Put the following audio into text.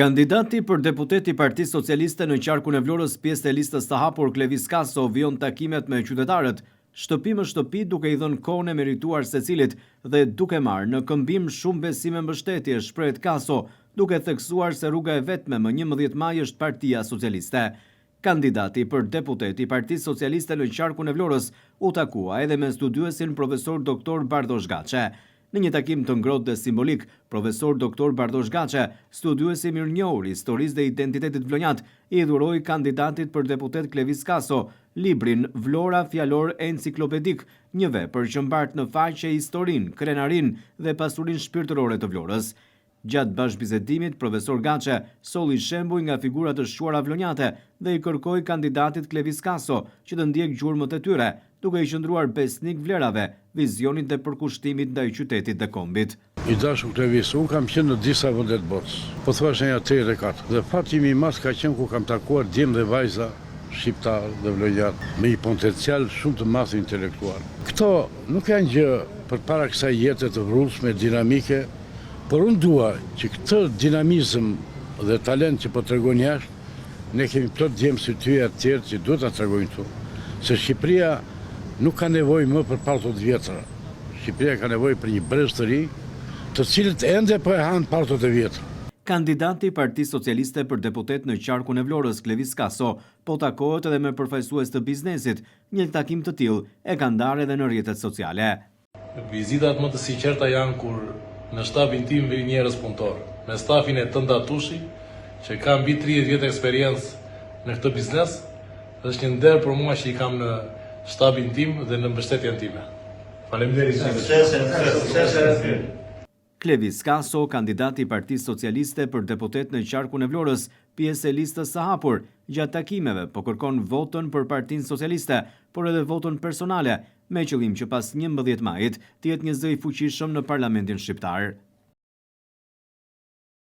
Kandidati për deputet i Partisë Socialiste në qarkun e Vlorës, pjesë e listës së hapur, Klevis Kaso, vijon takimet me qytetarët, shtëpi më shtëpi duke i dhënë kohën e merituar secilit dhe duke marrë në këmbim shumë besim e mbështetje, shprehet Kaso, duke theksuar se rruga e vetme më 11 maj është Partia Socialiste. Kandidati për deputet i Partisë Socialiste në qarkun e Vlorës u takua edhe me studiuesin profesor doktor Bardhosh Gaçe. Në një takim të ngrohtë dhe simbolik, profesor doktor Bardhosh Gaçe, studiues i mirënjohur i historisë dhe identitetit vlonjat, i dhuroi kandidatit për deputet Klevis Kaso librin Vlora Fjalor Enciklopedik, një vepër që mbart në faqe historinë, krenarinë dhe pasurinë shpirtërore të Vlorës. Gjatë bashkëbisedimit, profesor Gaçe solli shembuj nga figura të shquara vlonjate dhe i kërkoi kandidatit Klevis Kaso që të ndjekë gjurmët e tyre, duke i qëndruar besnik vlerave, vizionit dhe përkushtimit ndaj qytetit dhe kombit. I dashur Klevis, unë kam qenë në disa vende të botës, pothuajse nja 34, dhe fati im i madh ka qenë kur kam takuar djem dhe vajza shqiptarë dhe vlonjatë me një potencial shumë të madh intelektual. Këto nuk janë gjë përpara kësaj jete të vrullshme, dinamike, por unë dua që këtë dinamizëm dhe talent që po tregojnë jashtë, ne kemi plot djem si ty e të tjerë që duhet ta tregojnë këtu, se Shqipëria nuk ka nevojë më për palto të vjetra. Shqipëria ka nevojë për një brez të ri, të cilët ende po e hanë paltot e vjetra. Kandidati i Partisë Socialiste për deputet në qarkun e Vlorës, Klevis Kaso, po takohet edhe me përfaqësues të biznesit. Një takim të tillë e ka ndarë edhe në rrjetet sociale. Vizitat më të sinqerta janë kur në shtabin tim vijnë njerëz punëtorë. Me stafin e Tënda Tushi, që ka mbi 30 vjet eksperiencë në këtë biznes, është një nder për mua që i kam në shtabin tim dhe në mbështetjen time. Faleminderit gjithëve. Suksese, suksese. Klevis Kaso, kandidati i Partisë Socialiste për deputet në qarkun e Vlorës, pjesë e listës së hapur, gjatë takimeve po kërkon votën për Partinë Socialiste, por edhe votën personale, me qëllim që pas 11 majit të jetë një zë i fuqishëm në Parlamentin shqiptar.